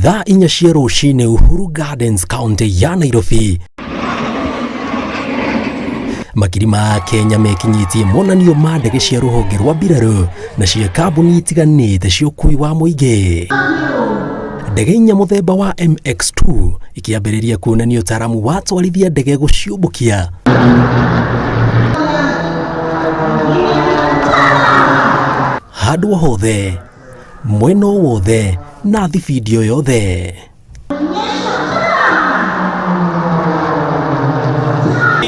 Thaa 4 cia rũcinĩ Uhuru Gardens, kaunti ya Nairobi. Makiri ma Kenya mekinyĩtie monanio ma ndege cia rũhonge rwa mbirarũ na cia kambuni itiganĩte cia ũkui wa mũingĩ. Ndege 4 mũthemba wa MX2 ikĩambĩrĩria kuonania ũtaaramu wa twarithia ndege gũciũmbũkia. Handũ o hothe, mwena o wothe na thibindi o yothe.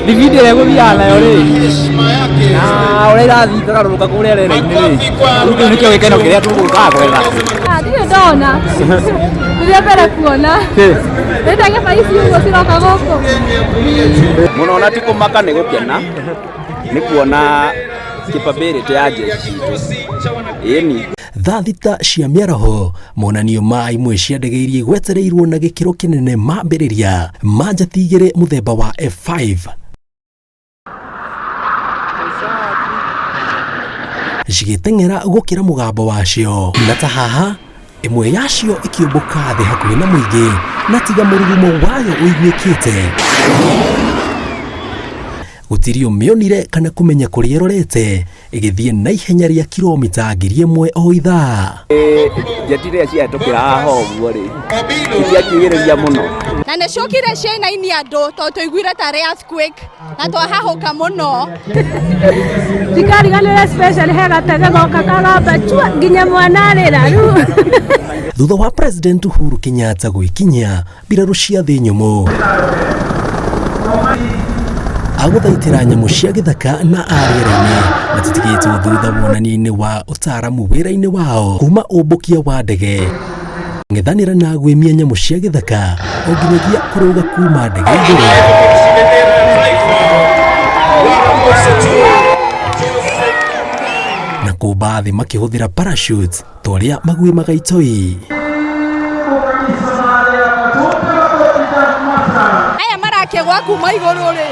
Thibindi ĩrĩa ĩgũthiaga nayo rĩ, na ũrĩa irathiĩ ikagarũrũka kũrĩa rĩera-inĩ rĩ, rĩu kĩu nĩkĩo gĩkeno kĩrĩa tũgũkaga gwetha. Ndirĩ ndona, nĩ rĩa mbere kuona. Nĩ ndege ta ici ũguo ciroka gũkũ. Mũno na ti kũmaka nĩ gũkena nĩ kuona capability ya jeshi itũ. Ĩni. Thaa 6 cia mĩaraho, monanio ma imwe cia ndege iria igwetereirwo na gĩkĩro kĩnene mambĩrĩria ma njeti 2 mũthemba wa F5 cigĩteng'era gũkĩra mũgambo wacio, na ta haha ĩmwe yacio ĩkĩũmbũka thĩ hakuhĩ na mũingĩ na tiga mũrurumo wayo ũiguĩkĩte gũtirĩ ũmĩonire kana kũmenya kũrĩa ĩrorete ĩgĩthiĩ na ihenya rĩa kilomita 1000 o ithaa. Njeti rĩrĩa ciahĩtũkĩra haha ũguo rĩ, itiakigĩrĩria mũno. Na nĩ ciokire ciainainia andũ tondũ tũiguire tarĩ earthquake na twahahũka mũno. Ndikariganĩra especially he gatege goka kagamba chua nginya mwana arĩra rĩu. Thutha wa President Uhuru Kenyatta gwĩkinyia mbirarũ cia thĩ nyũmũ agũthaitĩra nyamũ cia gĩthaka na a rĩera-inĩ matitigĩtwo thutha wonania-inĩ wa ũtaaramu wĩra-inĩ wao kuma ũmbũkia wa ndege ng'ethanĩra na gwĩmia nyamũ cia gĩthaka o nginyagia kũrũga kuma ndege igũrũ na kũmba thĩ makĩhũthĩra parachutes ta ũrĩa maguĩmaga itoi. Aya marakĩgwa kuma igũrũ rĩ,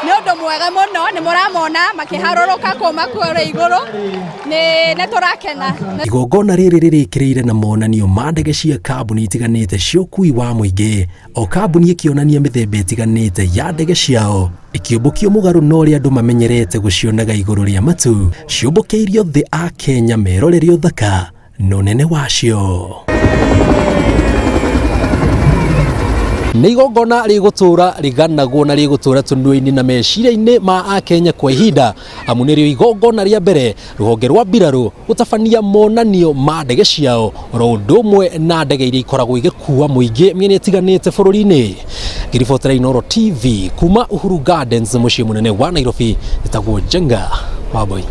nĩ ũndũ mwega mũno, nĩ mũramona makĩharũrũka kuma kũrĩa igũrũ, nĩ tũrakena. Igongona rĩrĩ rĩrĩkĩrĩire na monanio ma ndege cia kambuni itiganĩte cia ũkui wa mũingĩ, o kambuni ĩkĩonania mĩthemba ĩtiganĩte ya ndege ciao ikĩũmbũkio mũgarũ na ũrĩa andũ mamenyerete gũcionaga igũrũ rĩa matu, ciũmbũkĩirio thĩ a Kenya merorere ũthaka na ũnene wacio. Nĩ igongona rĩgũtũra rĩganagwo na rĩgũtũra tũnua-inĩ na meciria-inĩ ma Akenya kwa ihinda, amu nĩrĩo igongona rĩa mbere rũhonge rwa mbirarũ gũtabania monanio ma ndege ciao oro ũndũ ũmwe na ndege iria ikoragwo igĩkua mũingĩ mĩena ĩtiganĩte bũrũri-inĩ. Ngĩribotera Inooro TV kuma Uhuru Gardens mũciĩ mũnene wa Nairobi, njĩtagwo Njenga Wambui.